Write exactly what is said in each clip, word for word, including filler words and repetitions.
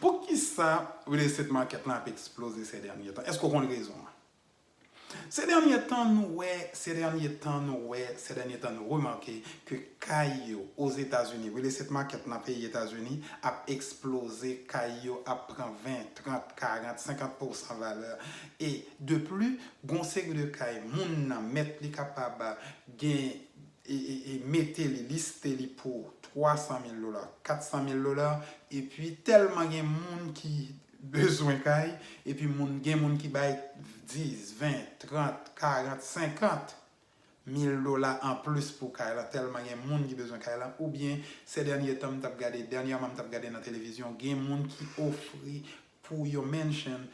Poukisa real estate market lan ap eksploze ces derniers temps? Èske w konn rezon an? Ces derniers temps, nou wè, ces derniers temps, nou wè, ces derniers temps, nou remake ke kay yo Ozetazini, real estate market nan peyi Etazini ap eksploze, kay yo ap pran ven, trant, karant, senkant pousan valè. E de plis, gon seri de kay, moun nan, mèt li kapab gen e, e, e mete li, liste li pou twa san mil dola, kat san mil dola, epi tèlman gen moun ki bezwen kay, epi moun, gen moun ki bay dis, ven, trant, karant, senkant mil dola anplis pou kay la, tèlman gen moun ki bezwen kay la, oubyen ces derniers temps m t ap gade, dènyèman m t ap gade nan televizyon, gen moun ki ofri pou yon mansion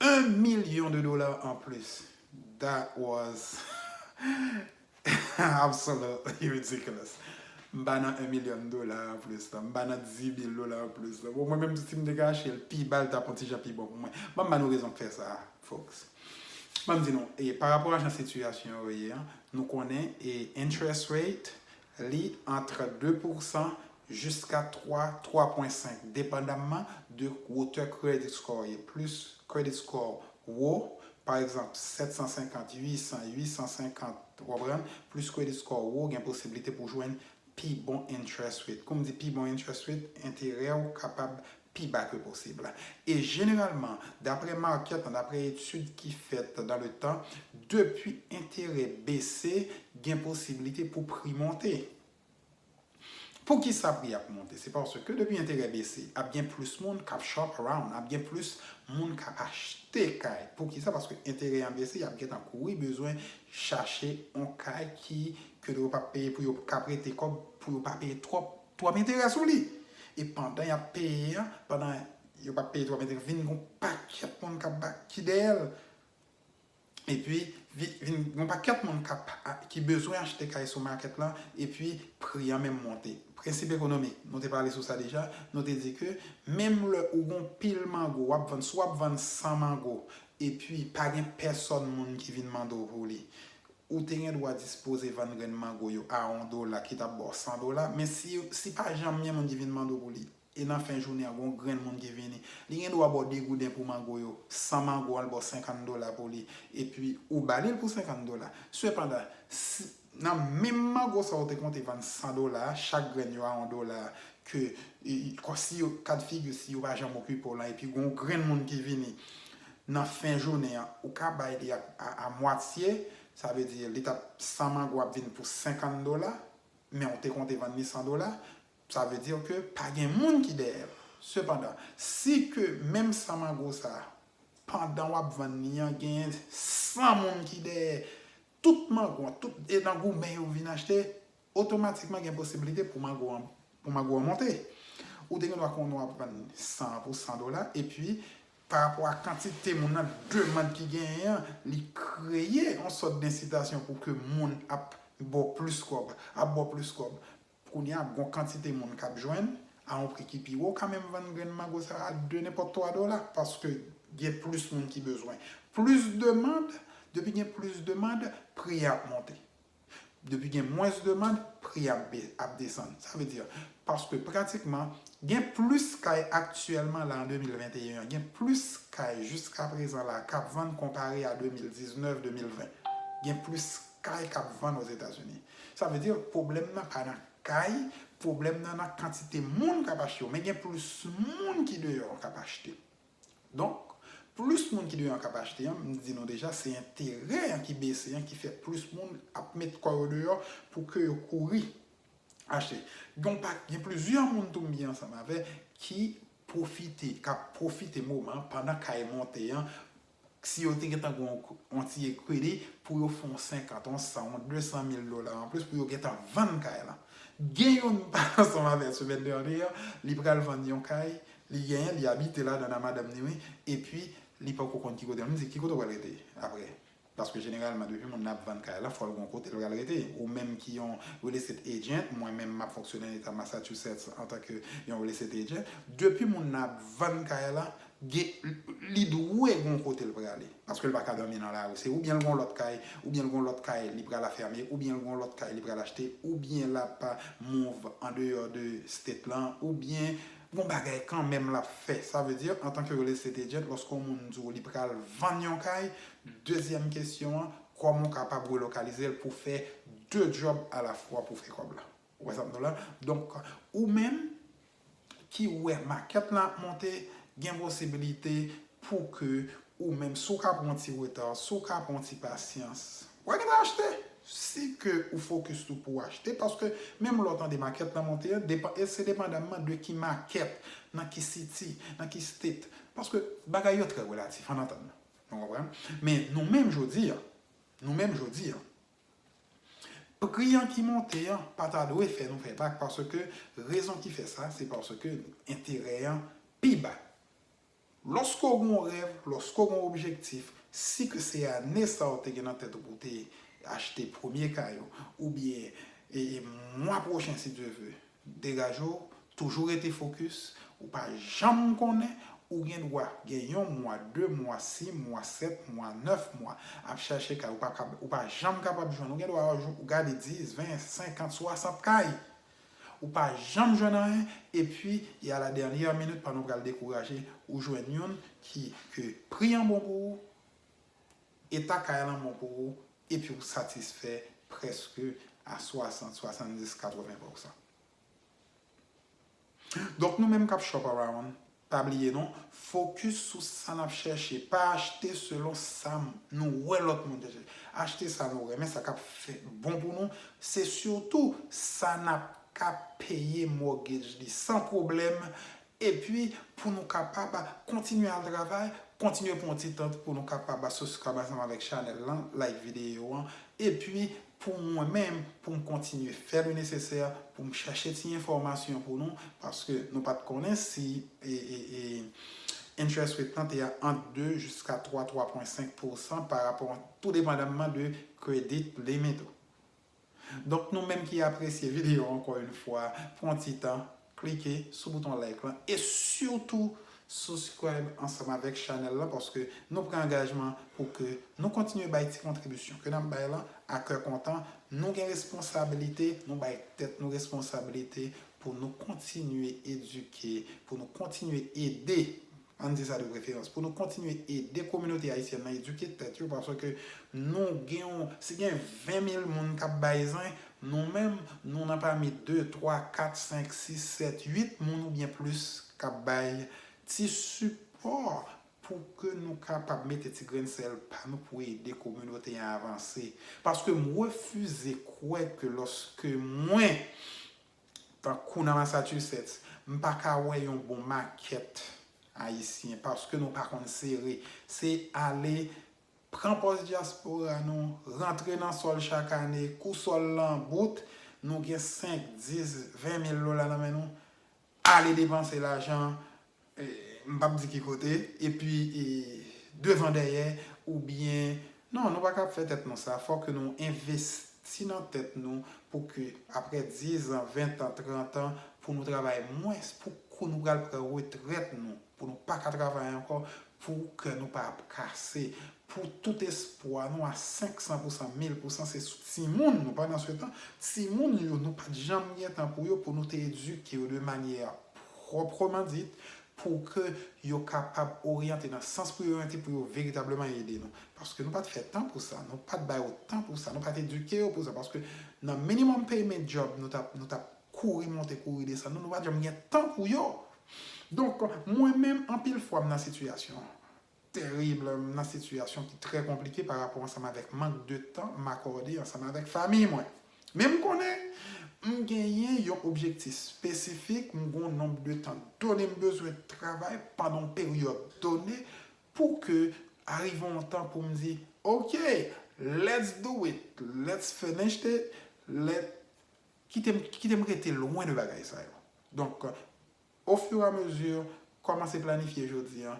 un million de dollars en plus. That was absolutely ridiculous. M pa nan un million dola an plis la. M pa nan dis mil dola an plis la. Bon, mwen menm si m te ka achte l pi ba, l t ap yon ti jan pi bon pou mwen. Ban m ba nou rezon k fè sa, folks. Ban m di nou, e pa rapò a jan sitiyasyon yo ye an, nou konnen e interest rate li ant de pousan jiska twa, twa pwen senk, depandamman de wotè credit score ye. Plis credit score wo, pa egzanp, sèt san senkant, uit san, uit san senkant, w konprann? Plis credit score wo, gen posiblite pou jwenn pi bon interest rate. Kou m di pi bon interest rate, enterè w kapab pi ba ke posib. E jeneralman, daprè market lan, daprè etid ki fèt dans le temps, depi enterè bese, gen posiblite pou pri monte. Poukisa pri ap monte? Se paske depi enterè bese, ap gen plis moun k ap shop around, ap gen plis moun k ap achte kay. Poukisa? Paske enterè an bese, y ap gentan kouri bezwen chache yon kay ki, ke yo p ap peye, pou yo ka prete kòb, pou yo pa peye twòp, twòp enterè sou li. E pandan y ap peye an, pandan yo p ap peye twòp enterè, vin gon pakèt moun k ap ba, ki dèyè l. Epi, vi- vin gon pakèt moun k ap, a- ki bezwen achte kay sou market lan, epi pri an menm monte. Prensip ekonomik, nou te pale sou sa deja, nou te di ke menm lè ou gon pil mango, w ap vann, si w ap vann san mango, epi pa gen pèsòn moun ki vin mande w pou li, ou te gen dwa dispoze vann grenn mango yo a yon dola ki t ap ba w san dola, men si, si pa janm gen moun ki vin mande w pou li, e nan fen jounen an, gon grenn moun ki vini, li gen dwa ba w de gouden pou mango yo, san mango an, l ba w senkant dola pou li, epi ou ba li l pou senkant dola. Sepandan, si, nan menm mango sa ou te konte vann san dola, chak grenn yo a yon dola, ke, e, e, kò si yo, kad figi, si yo pa janm okipe w lan, epi gon grenn moun ki vini nan fen jounen an, ou ka bay li a, a, a mwatye, sa vle di li t ap, san mango ap vin pou senkant dola, men ou te konte vann li san dola, sa vle di ke pa gen moun ki dèyè l. Sepandan, si ke menm san mango sa, pandan w ap vann li an, genyen san moun ki dèyè tout mango an, tout, e nan goumen yo vin achte, otomatikman gen posiblite pou mango an, pou mango an monte. Ou te gen dwa konnen w ap vann san an pou san dola, epi pa rapò a kantite moun nan, demann ki genyen an, li kreye yon sòt densitasyon pou ke moun ap ba w plis kòb, ap ba w plis kòb. Kounye a, gon kantite moun k ap jwenn a yon pri ki pi wo, ka menm vann grenn mango sa a de nenpòt twa dola, paske gen plis moun ki bezwen. Plis demann, depi gen plis demann, pri a ap monte. Depi gen mwens demann, pri a ap be- ap desann. Sa vle di, paske pratikman, gen plis kay aktyèlman la an de mil venteyen an, gen plis kay jiska prezan la k ap vann konpare a de mil diznèf, de mil ven. Gen plis kay k ap vann Ozetazini. Sa vle di, pwoblèm nan pa nan kay, pwoblèm nan nan kantite moun k ap achte yo, men gen plis moun ki deyò k ap achte. Donk, plis moun ki deyò k ap achte an, m di nou deja, se enterè an ki bese an ki fè plis moun ap met kò yo deyò pou ke yo kouri achte. Gen pa, gen plizyè moun tou m byen ansanm avè ki pwofite, k ap pwofite moman an pandan kay monte an, si yo te gentan gen yon, yon ti ekwiti pou yo fè yon senkant, yon san, yon de san mil dola anplis pou yo gentan vann kay lan. Gen youn m pale ansanm avè l semèn dènye an, li pral vann yon kay, li genyen, li abite ladan nan madanm li, wi, epi li poko konn ki kote l. M di, "Ki kote w pral rete apre?" Paske jeneralman, depi moun nan ap vann kay la, fò l gon kote l pral rete. Ou menm ki yon real estate agent, mwen menm m ap fonksyone nan eta Massachusetts antanke yon real estate agent. Depi moun nan ap vann kay la, gen, li dwe gon kote l prale. Paske l pa ka dòmi nan lari. Se oubyen l gon lòt kay, oubyen l gon lòt kay li pral afèmen, oubyen l gon lòt kay li pral achte, oubyen l ap move andeyò de state lan, oubyen Gon bagay kanmenm l ap fè. Sa vle di, antanke real estate agent, lòske yon moun di w li pral vann yon kay, dezyèm kesyon an, kòman w kapab relokalize l pou fè de djòb alafwa pou fè kòb la? Ou wè sa m di w la? Donk, ou menm ki wè makèt la ap monte, gen posibilite pou ke ou menm, si w ka pran yon ti reta, si w ka pran yon ti pasyans, w a gentan achte. Si ke ou fokis tou pou w achte, paske menm lè w tande makèt la monte an, depan, e se depandaman de ki makèt, nan ki city, nan ki state. Paske bagay yo trè relatif, ann antann nou. Nou konprann? Men nou menm jodi a, nou menm jodi a, pri an ki monte an pa ta dwe fè nou fè bak, paske rezon ki fè sa, se paske enterè an pi ba. Lòske w gen yon rèv, lòske w gen yon objektif, si ke se ane sa w te gen nan tèt ou pou w te achte premye kay ou, oubyen e, e mwa pwochen, si Dye ve, degaje w, toujou rete fokis, ou pa janm konnen, ou gen dwa gen yon mwa, de mwa, sis mwa, sèt mwa, nèf mwa ap chèche kay, ou pa, kab- ou pa janm kapab jwenn, ou gen dwa ou gade dis, ven, senkant, swasant kay. Ou pa janm jwenn anyen, epi, e a la dènyè minit, pandan w pral dekouraje, ou jwenn youn ki, ke pri an bon pou ou, eta kay lan bon pou ou, epi ou satisfè prèske a swasant, swasanndis, katreven pousan. Donk, nou menm k ap shop around, pa bliye non, fokis sou sa n ap chèche, pa achte selon sa m- nou wè lòt moun chèche. Achte sa nou renmen, sa k ap fè bon pou nou, se sitou sa n ap ka peye mortgage li san pwoblèm, epi pou nou kapab kontinye al travay, kontinye pran yon ti tan pou nou kapab subscribe ansanm avèk chanèl lan, like videyo an, epi pou mwen menm, pou m kontinye fè le nesesè, pou m chèche ti enfòmasyon pou nou, paske nou pa t konnen si e, e, e, interest rate lan te a ant de jiska twa, twa pwen senk pousan pa rapò, tou depandaman de credit limit ou. Donk, nou menm ki apresye videyo an, ankò yon fwa, pran ti tan, klike sou bouton like lan, e sitou subscribe ansanm avèk chanèl lan, paske nou pran angajman pou ke nou kontinye bay ti kontribisyon ke n ap bay lan a kè kontan. Nou gen responsablite, nou bay tèt nou responsablite pou nou kontinye edike, pou nou kontinye ede, ann di sa de preferans, pou nou kontinye ede kominote ayisyèn nan edike tèt yo, paske nou gen yon, si gen ven mil moun k ap bay zen, nou menm, nou nan pami de, twa, kat, senk, sis, sèt, uit moun oubyen plis k ap bay ti sipò pou ke nou kapab mete ti grenn sèl pa nou pou ede kominote an avanse. Paske m refize kwè ke lòske mwen, tankou nan Massachusetts, m pa ka wè yon bon makèt ayisyen, paske nou pa konn sere. Se ale pran pòz dyaspora nou, rantre nan sòl chak ane, kou sòl lan bout, nou gen senk, dis, ven mil dola nan men nou, ale depanse lajan, e, m p ap di ki kote, epi, e, devan dèyè, oubyen, non, nou pa ka ap fè tèt nou sa, fòk ke nou envesti nan tèt nou pou ke apre diz an, ven an, trant an, pou nou travay mwens, pou kou nou pral pran retrèt nou, pou nou pa ka travay ankò, pou kè nou pa ap kase, pou tout espwa nou a senk san pousan, mil pousan, se sou timoun nou, pandan se tan, timoun yo, nou pa t janm gen tan pou yo, pou nou te edike yo de manyè pwopreman dit, pou ke yo kapab oryante nan sans pou yo oryante, pou yo veritableman ede nou. Paske nou pa t fè tan pou sa, nou pa t ba yo tan pou sa, nou pa t edike yo pou sa, paske nan minimum payment job nou t ap, nou t ap kouri monte, kouri desann, nou, nou pa t janm gen tan pou yo. Donk, mwen menm, anpil fwa m nan sitiyasyon terib, m nan sitiyasyon ki trè konplike pa rapò ansanm avèk mank de tan m akòde ansanm avèk fanmi mwen. Men m konnen m genyen yon objektif espesifik, m gen yon nonb de tan done m bezwen travay pandan yon peryòd done pou ke arive yon tan pou m di, ok, let's do it, let's finish it, let, kite m, kite m rete lwen de bagay sa yo. Donk, ofiramezi, kòmanse planifye jodi an,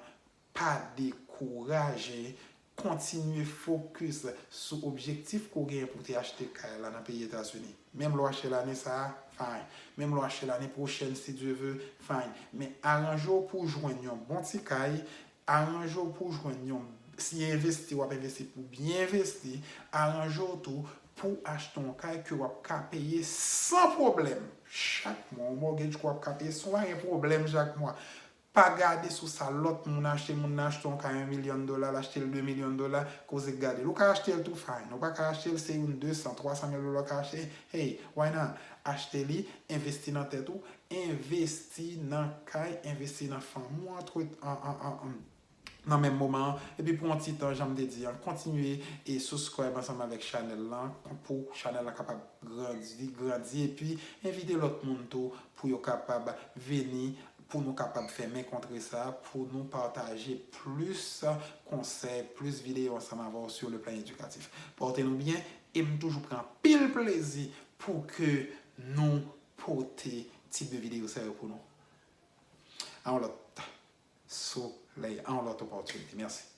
pa dekouraje, kontinye fokis sou objektif ke w genyen pou w te achte kay la nan peyi Etazini. Menm lè w achte l ane sa a, fine. Menm lè w achte l ane pwochèn, si Dye ve, fine. Men aranje w pou w jwenn yon bon ti kay, aranje w pou w jwenn yon, si envesti, w ap envesti pou byen envesti, aranje w tou pou w achte yon kay ke w ap ka peye san pwoblèm. Chak mwa, yon mortgage ke w ap ka peye, si w pa gen pwoblèm chak mwa, pa gade sou sa lòt moun achte. Moun nan achte yon kay yon milyon dola, l achte l de milyon dola, koze k gade l. Ou ka achte l tou, fine. Ou pa ka achte l, se yon de san, twa san mil dola ou ka achte. Hey, why not? Achte li, envesti nan tèt ou, envesti nan kay, envesti nan fanmi w, antre, an, an, an, an, nan menm moman an. Epi pou yon ti tan, jan m te di an, kontinye e subscribe ansanm avèk chanèl lan pou chanèl lan kapab grandi, grandi, epi envite lòt moun tou pou yo kapab vini, pou nou kapab fè men kontre sa, pou nou pataje plis konsèy, plis videyo ansanm avè w sur le plan éducatif. Pòte nou byen, e m toujou pran anpil plezi pou ke nou pote tip de videyo sa yo pou nou. A yon lòt solèy, a yon lòt opòtinite. Mèsi.